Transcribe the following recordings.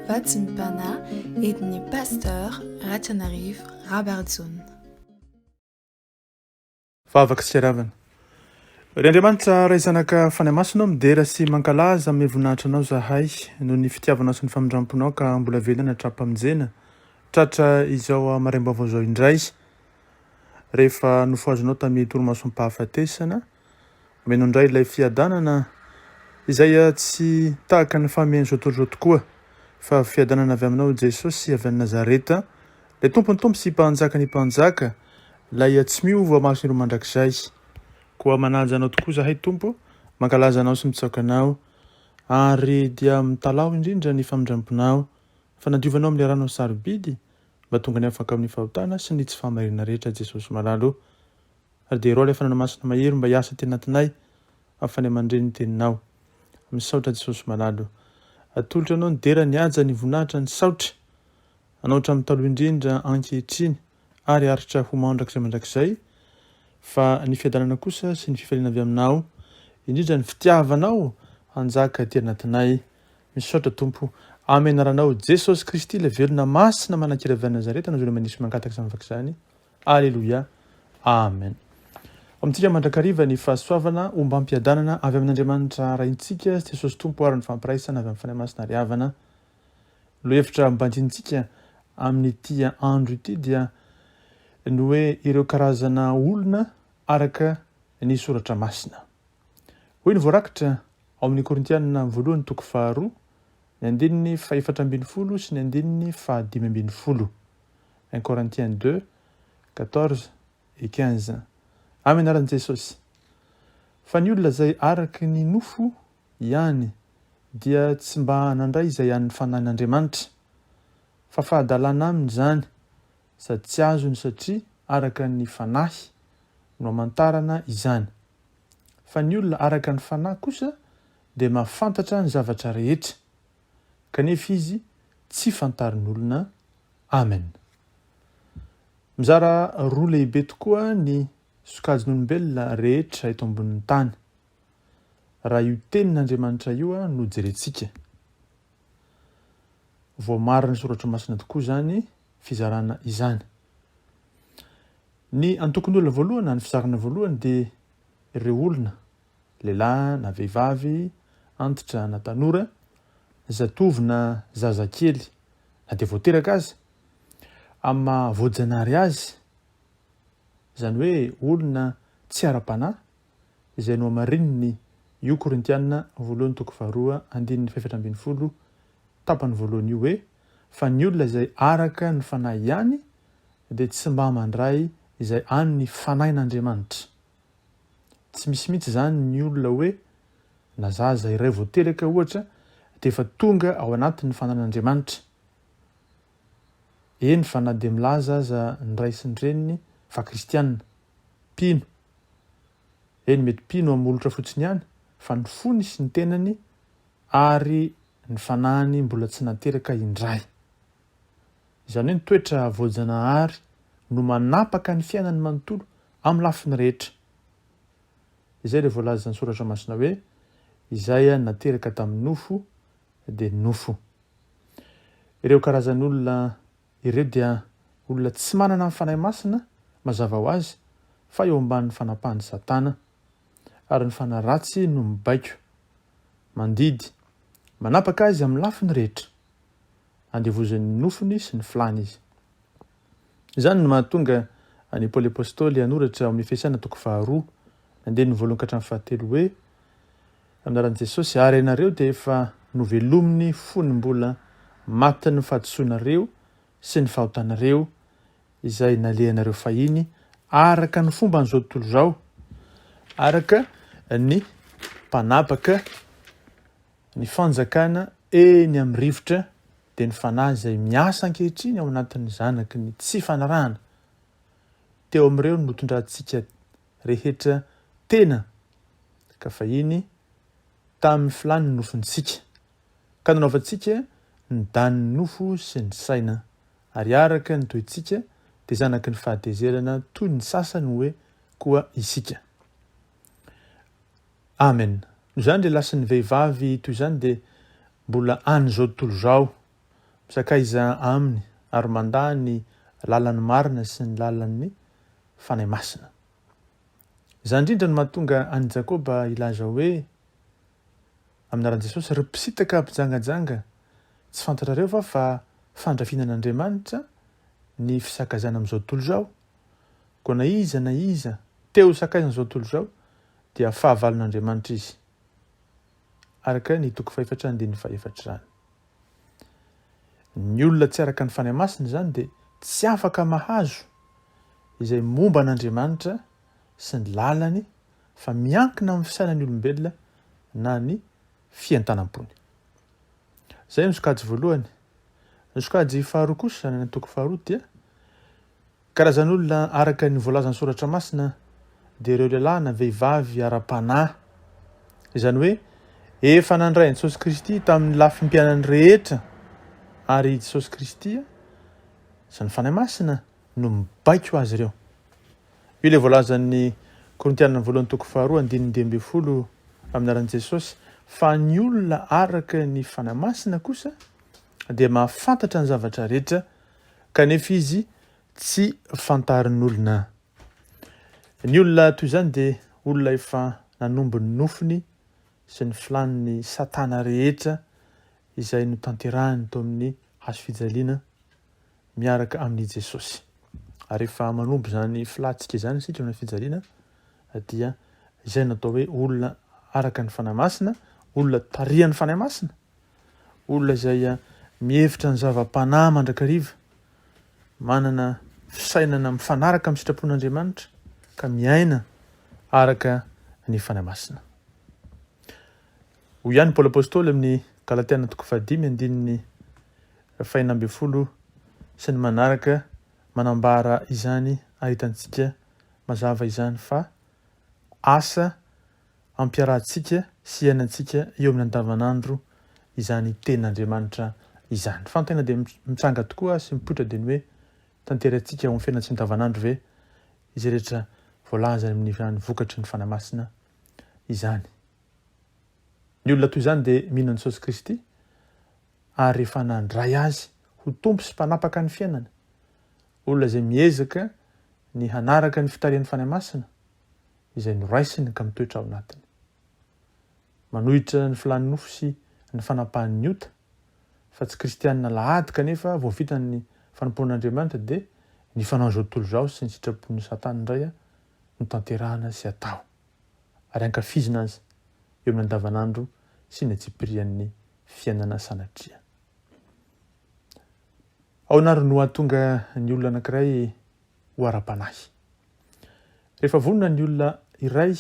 Vatsim-panahy entin'ny Pasteur Ratrianarivo Rabarijaona. Vavaka sy fiaravana. Ry Andriamanitra Ray Zanaka Fanahy Masina ô, midera sy mankalaza amin'ny voninahitra Anao zahay noho ny fitiavanao sy ny famindramponao ka mbola velona hatrampamonjena tratra izao maraim-baovao izao indray rehefa nofohazinao tamin'ny torimasom-pahafatesana. Omeno indray ilay fiadanana izay tsy tahaka ny fahamehan'izao tontolo izao tokoa fa fiadanana avy aminao Jesosy avy any Nazareta Ilay Tompon'ny tompo sy Mpanjakan'ny mpanjaka, Ilay tsy miova mason'ireo mandrakizay. Koa manaja Anao tokoa izahay Tompo, mankalaza Anao sy mitsaoka Anao, ary dia mitalaho indrindra ny famindramponao, fanadiovanao amin'ilay ranao sarobidy, mba tonga ny afaka amin'ny fahotana sy ny tsy fahamarinana rehetra Jesosy malala o. Ary dia irao ilay Fanahy Masina mahery mba hiasa aty anatinay, amin'ny fanahy aman-dreny ny teninao. Misaotra Jesosy malala o. Atolotra Anao ny dera, ny haja, ny voninahitra, ny saotra. Anao hatramin'ny taloha indrindra ankehitriny ary haharitra ho mandrakizay mandrakizay, fa ny fiadanana kosa sy ny fifaliana avy aminao, indrindra ny fitiavanao hanjaka aty anatinay. Misaotra Tompo. Amin'ny anaranao Jesosy Kristy ilay velona masina manan-kery avy any Nazareta no velona manisy mangataka izany vavaka izany. Aleloia. Amen. Ho amintsika mandrakariva ny fahasoavana ombam-piadanana avy amin'Andriamanitra Raintsika sy Jesosy Tompo ary ny fampiraisana avy amin'ny Fanahy Masina ary havana. Lohahevitra banjinintsika amin'ity andro ity dia ny hoe ireo karazana olona araka ny soratra masina. Hoy ny voarakitra ao amin'ny Korintianina voalohany toko faharoa, ny andininy fahefatra ambin'ny folo sy ny andininy fahadimy ambin'ny folo. Un Corinthiens 2, 14 et 15. Amin'ny anaran'i Jesosy. Fa ny olona izay araka ny nofo ihany dia tsy mba nandray izay an'ny Fanahin'Andriamanitra, fa fahadalana aminy izany, sady tsy azony satria araka ny Fanahy no amantarana izany. Fa ny olona araka ny Fanahy kosa dia mahafantatra ny zavatra rehetra, kanefa izy tsy fantarin'olona. Amen. Mizara roa lehibe tokoa ny sokajin'olombelona rehetra eto ambonin'ny tany. Raha io Tenin'Andriamanitra io no jerentsika. Voamarin'ny Soratra Masina tokoa izany fizarana izany. Ny antokon'olona voalohany na ny fizarana voalohany dia ireo olona, lehilahy na vehivavy, antitra na tanora, zatovo na zazakely na dia vao teraka aza, amin'ny maha voajanahary azy, izany hoe olona tsy ara-panahy, izay nohamarininy io Korintiana voalohany toko faharoa andininy fahefatra ambin'ny folo tapany voalohany io hoe, Fa ny olona izay araka ny Fanahy ihany dia tsy mba mandray izay an'ny Fanahin'Andriamanitra. Tsy misy mihitsy izany ny olona hoe na zaza iray vao teraka ohatra dia efa tonga ao anatin'ny Fanahin'Andriamanitra. Eny fa na dia milaza aza ny ray sy ny reniny fa kristiana, mpino. Eny, mety mpino amin'ny molotra fotsiny ihany, fa ny fony sy ny tenany ary ny fanahiny mbola tsy nateraka indray. Izany hoe ny toetra voajanahary no manapaka ny fiainany manontolo amin'ny lafiny rehetra. Izay ilay voalazan'ny Soratra Masina hoe, Izay nateraka tamin'ny nofo dia nofo. Ireo karazan'olona Ireo dia olona tsy manana ny Fanahy Masina, mazava ho azy, fa eo ambanin'ny fanapahan'i Satana. Ary ny fanahy ratsy no mibaiko, mandidy, manapaka azy amin'ny lafiny rehetra. Andevozin'ny nofony sy ny filàny izy. Izany no mahatonga an'i Paoly Apostoly hanoratra ao amin'ny Efesiana toko faharoa, ny andininy voalohany ka hatramin'ny fahatelo hoe, Amin'ny anaran'i Jesosy, ary ianareo dia efa novelominy fony mbola matin'ny fahadisoanareo sy ny fahotanareo izay nalehanareo fahiny araka ny fomban'izao tontolo izao, araka ny mpanapaka ny fanjakana eny amin'ny rivotra, dia ny fanahy izay miasa ankehitriny ao anatin'ny zanaky ny tsy fanarahana. Teo amin'ireo no notondrantsika rehetra tena ka fahiny tamin'ny filàn'ny nofontsika, ka nanaovantsika ny danin'ny nofo sy ny saina, ary araka ny toetsika dia zanaky ny fahatezerana toy ny sasany hoe koa isika. Amen. Noho izany lehilahy sy ny vehivavy toy izany dia. mbola an'izao tontolo izao, misakaiza aminy ary mandà ny lalan'ny marina sy ny lalan'ny Fanahy Masina. Izany indrindra no mahatonga an'i Jakoba hilaza hoe, Amin'ny anaran'i Jesosy, ry mpisintaka mpijangajanga, tsy fantatrareo va fa fandrafiana an'Andriamanitra ny fisakaizana amin'izao tontolo izao? Koa na iza na iza te ho sakaizan'izao tontolo izao dia fahavalon'Andriamanitra izy. Araka ny toko fahefatra andininy fahefatra izany. Ny olona tsy araka ny Fanahy Masina izany dia tsy afaka mahazo izay momba an'Andriamanitra sy ny lalany fa miankina amin'ny fisainan'ny olombelona na ny fientanam-pony. Izay ny sokajy voalohany. Ny sokajy faharoa kosa, ny antoko faharoa dia karazan'olona araka ny voalazan'ny soratra masina dia ireo lehilahy na vehivavy ara-panahy. Izany hoe efa nandray an'i Jesosy Kristy tamin'ny lafim-piainany rehetra ary i Jesosy Kristy sy ny Fanahy Masina no mibaiko azy ireo. Io ilay voalazan'ny Korintianina voalohany toko faharoa andininy 15 amin'ny anaran'i Jesosy fa ny olona araka ny Fanahy Masina kosa dia mahafantatra ny zavatra rehetra kanefa izy tsy fantarin'olona. Ny olona toy izany dia olona efa nanombo ny nofony sy ny filàn'ny satana rehetra izay notanterahiny tao amin'ny hazo fijaliana miaraka amin'i Jesosy. Ary rehefa manombo izany filantsika izany isika amin'ny fijaliana dia izay no atao hoe olona araka ny Fanahy Masina, olona tarihan'ny Fanahy Masina, olona izay mihevitra ny zava-panahy mandrakariva, manana fisainana mifanaraka amin'ny sitrapon'Andriamanitra ka miaina araka ny Fanahy Masina. Hoy ihany Paoly Apostoly amin'ny Galatiana toko fahadimy andininy 16 sy ny manaraka manambara izany ary hitantsika mazava izany fa asa ampiarahantsika sy iainantsika eo amin'ny andavanandro izany tenin'Andriamanitra izany. Ny fanontaniana dia mitranga tokoa sy mipoitra dia ny hoe tanterahintsika ao amin'ny fiainantsika andavanandro ve izay rehetra voalaza amin'izany vokatry ny Fanahy Masina izany. Ny olona toy izany dia mino an'i Jesosy Kristy ary efa nandray Azy ho Tompo sy Mpanapaka ny fiainany. Olona izay miezaka ny hanaraka ny fitarihan'ny Fanahy Masina izay noraisiny ka mitoetra ao anatiny. Manohitra ny filàn'ny nofo sy ny fanapahan'ny ota, fa tsy kristianina alahady kanefa vao vita ny fanompoan'Andriamanitra dia ny fanaon'izao tontolo izao sy ny sitrapon'i Satana indray no tanterahana sy atao ary ankafizina aza eo amin'ny andavanandro sy ny antsipirian'ny fiainana sanatria. Ahoana ary no hahatonga ny olona anankiray ho ara-panahy? Rehefa vonona ny olona iray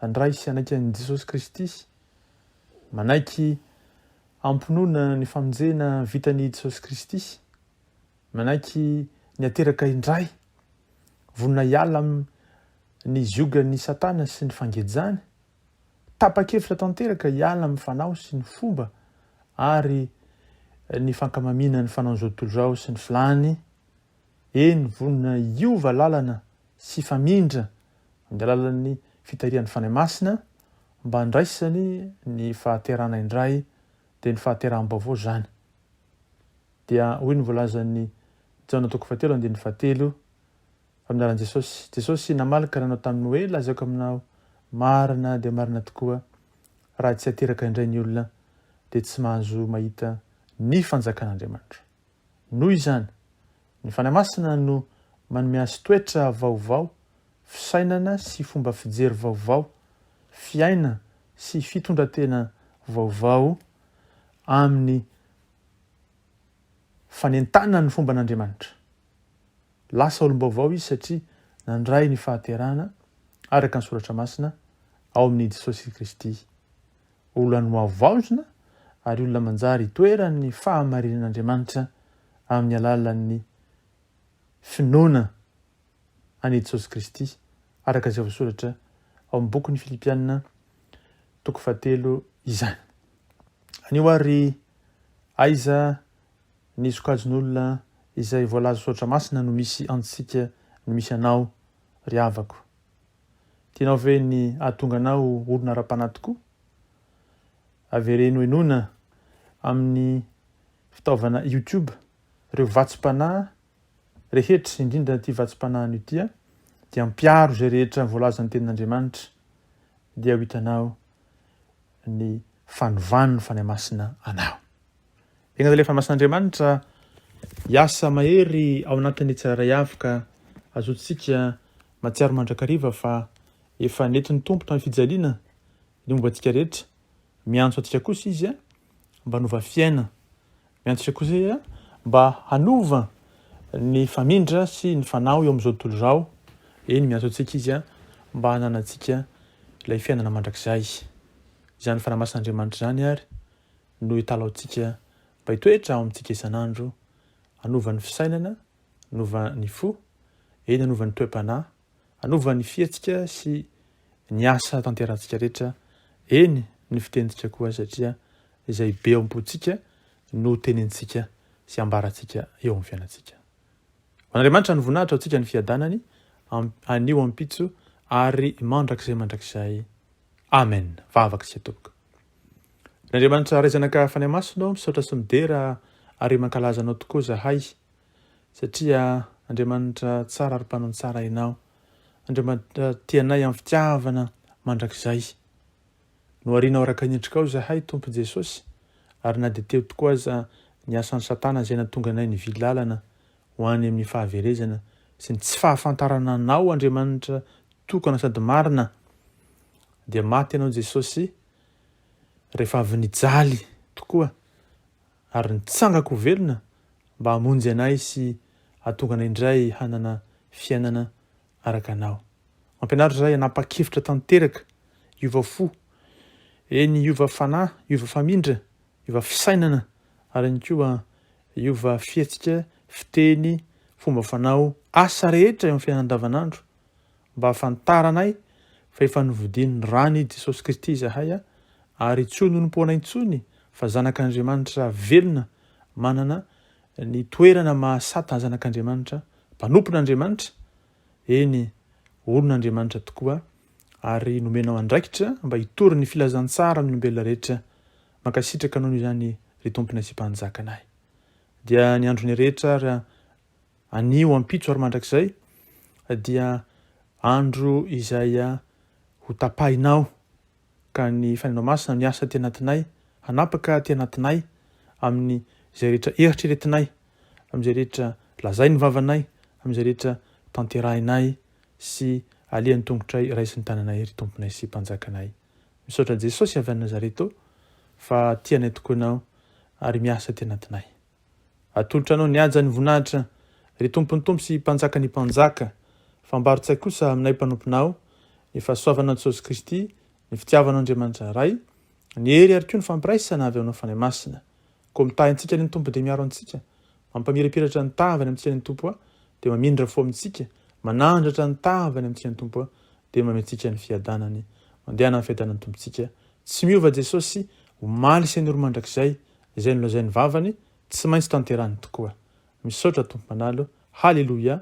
handray sy hanaiky an'i Jesosy Kristy, manaiky am-pinoana ny famonjena vitan'i Jesosy Kristy, manaiky ny hateraka indray, vonona hiala amin'ny ziogan'i Satana sy ny fangejany, Tapa-kevitra tanteraka hiala amin'ny fanao sy ny fomba ary ny fankamamiana ny fanaon'izao tontolo izao sy ny filàny, eny vonona hiova lalana sy hifamindra amin'ny alalan'ny fitarihan'ny Fanahy Masina mba handraisany ny fahaterahana indray dia ny fahateraham-baovao izany. Dia hoy ny voalazan'ny Jaona toko fahatelo andininy fahatelo, Amin'ny anaran'i Jesosy. Jesosy namaly ka nanao taminy hoe, Lazaiko aminao, marina dia marina tokoa, raha tsy ateraka indray ny olona, dia tsy mahazo mahita ny fanjakan'Andriamanitra. Noho izany, ny Fanahy Masina no manome azy toetra vaovao, fisainana sy fomba fijery vaovao, fiaina sy fitondran-tena vaovao amin'ny fanentanana ny fomban'Andriamanitra. Lasa olom-baovao izy satria nandray ny fahaterahana araka ny Soratra Masina ao amin'i Jesosy Kristy. Olona nohavaozina ary olona manjary itoeran'ny fahamarinan'Andriamanitra amin'ny alalan'ny finoana an'i Jesosy Kristy araka izay voasoratra ao amin'ny bokin'ny Filipiana toko fahatelo izany. Anio ary aiza Ny sokajin'olona izay voalaza soratra masina no misy antsika no misy anao ry havako. Tianao ve ny hahatonga anao ho olona ara-panahy tokoa? Avereno henoina. amin'ny fitaovana YouTube ireo vatsim-panahy rehetra, indrindra ity vatsim-panahy anio ity, dia ampiharo izay rehetra voalazan'ny Tenin'Andriamanitra, dia ho hitanao ny fanovan'ny Fanahy Masina anao. Enga ilay Fanahy Masin'Andriamanitra hiasa mahery ao anatin'ny tsirairay avy ka azontsika mahatsiaro mandrakariva fa efa nentin'ny Tompo tamin'ny fijaliana ny momba antsika rehetra. Miantso antsika kosa Izy mba hanova fiaina. Miantso antsika kosa Izy mba hanova ny famindra sy ny fanao eo amin'izao tontolo izao. Eny, miantso antsika Izy mba hananantsika ilay fiainana mandrakizay. Izany Fanahy Masin'Andriamanitra izany ary no italaontsika mba hitoetra ao amintsika isan'andro, hanova ny fisainana, hanova ny fo, eny hanova ny toe-panahy, hanova ny fihetsika sy ny asa tanterahantsika rehetra, eny ny fitenintsika koa satria izay be ao am-pontsika no tenenintsika sy ambarantsika eo amin'ny fiainantsika. Ho an'Andriamanitra ny voninahitra, ho antsika ny fiadanany, anio ampitso ary mandrakizay mandrakizay. Amen. Vavaka isika tompoko. Ry Andriamanitra Ray Zanaka Fanahy Masina ô, misaotra sy midera ary mankalaza Anao tokoa zahay satria Andriamanitra tsara ary mpanao ny tsara Ianao. Andriamanitra tia anay amin'ny fitiavana mandrakizay. Noharianao araka ny endrikao zahay Tompo Jesosy ary na dia teo tokoa aza ny asan'i Satana izay nahatonga anay nivily lalana ho any amin'ny fahaverezana sy ny tsy fahafantarana Anao Andriamanitra tokana sady marina dia maty Ianao Jesosy rehefa avy nijaly tokoa ary nitsangako ho velona mba hamonjy anay sy hahatonga anay indray hanana fiainana araka Anao. Mampianaro izahay hanapa-kevitra tanteraka, hiova fo, eny hiova fanahy, hiova famindra, hiova fisainana ary ihany koa hiova fihetsika, fiteny, fomba fanao, asa rehetra eo amin'ny fiainana andavanandro mba hahafantaranay fa efa novidian'ny rany Jesosy Kristy izahay ary tsy ho nonompoana intsony fa zanak'Andriamanitra velona manana ny toerana maha sata zanak'Andriamanitra, mpanompon'Andriamanitra, eny olon'Andriamanitra tokoa ary nomenao andraikitra mba hitory ny filazantsara amin'ny olombelona rehetra. Mankasitraka anao noho izany ry Tomponay sy Mpanjakanay. Dia ny andronay rehetra ary Anio, ampitso ary mandrakizay dia andro izay ho tapahinao ka ny Fanahinao Masina miasa aty anatinay, hanapaka aty anatinay amin'ny izay rehetra eritreretinay, amin'izay rehetra lazain'ny vavanay, amin'izay rehetra tanterahinay sy alehan'ny tongotray raisin'ny tananay ry Tomponay sy Mpanjakanay. Misaotra Jesosy avy any Nazareto fa tia anay tokoa Ianao ary miasa aty anatinay. Atolotra Anao ny haja ny voninahitra, ry Tompon'ny tompo sy Mpanjakan'ny mpanjaka. Fa ambarotsay kosa aminay mpanomponao, ny fahasoavanao Jesosy Kristy, ny fitiavanao Andriamanitra Ray, ny hery ary koa ny fampiraisana avy aminao Fanahy Masina. Koa mitahy antsika anie ny Tompo dia miaro antsika, mampamirapiratra ny tavany amintsika anie ny Tompo dia mamindra fo amintsika, manandratra ny tavany amintsika ny Tompo dia manome antsika ny fiadanany. Mandehana amin'ny fiadanan'ny Tompontsika. Tsy miova Jesosy, omaly sy anio mandrakizay, Izay nolazain'ny vavany tsy maintsy tanterahiny tokoa. Misaotra Tompo Manalo. Haleloia.